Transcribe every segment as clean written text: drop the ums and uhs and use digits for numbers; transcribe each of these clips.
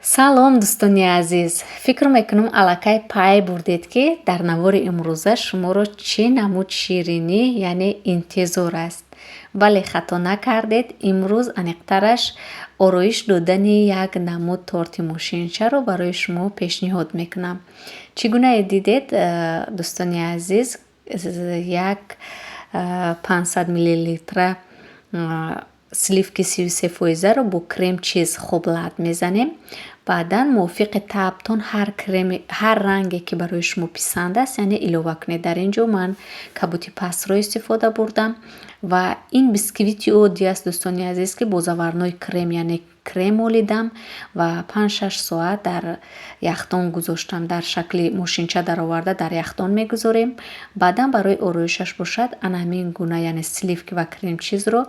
Салом, дӯстони азиз! Фикр мекунам, аллакай пай бурдед, ки дар навори имрӯза шуморо чӣ намуд ширинӣ, яъне, интизор аст. Бале, хато накардед. Имрӯз аниқтараш ороиш додани як намуд торти мошинчаро барои шумо пешниҳод мекунам. Чӣ гунае дидед, дӯстони азиз, як 500 миллилитра сливки 33 фоизаро бо крем-чиз хуб лат мезанем. Баъдан мувофиқи таъбтон ҳар креми, ҳар ранге, ки барои шумо писанд аст, яъне, илова кунед. Дар ин ҷо ман кабути пастро истифода бурдам ва ин бисквити оддӣ аст, дӯстони азиз, ки бо заварной крем, яъне крем молидам ва 5-6 соат дар яхдон гузоштам. Дар шакли мошинча дароварда, дар яхдон мегузорем. Баъдан барои ороишаш бошад, ана ҳамин гуна, яъне сливки ва крем-чизро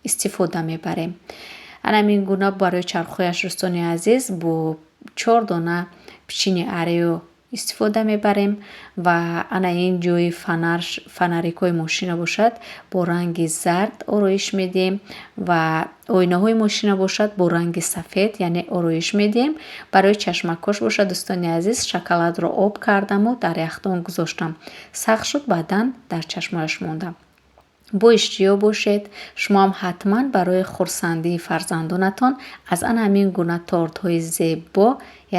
истифода мебарем. Ана ҳамин гуна барои чархҳояш, дӯстони азиз, бо чор дона печенье Орео истифода мебарем ва ана ин ҷои фонарикҳои мошина бошад, бо ранги зард ороиш медиҳем ва оинаҳои мошина бошад, бо ранги сафед, яъне, ороиш медиҳем. Барои чашмакҳош бошад, дӯстони азиз, шоколадро об кардаму дар яхдон гузоштам, сахт шуд, баъдан дар чашмояш мондам. Бо иштиҳо бошед. Шумоам ҳатман барои хурсандии фарзандонатон аз ана ҳамин гуна тортҳои зебо,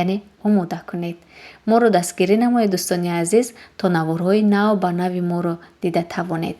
яъне, омода кунед. Моро дастгирӣ намоед, дӯстони азиз, то наворҳои нав ба нави моро дида тавонед.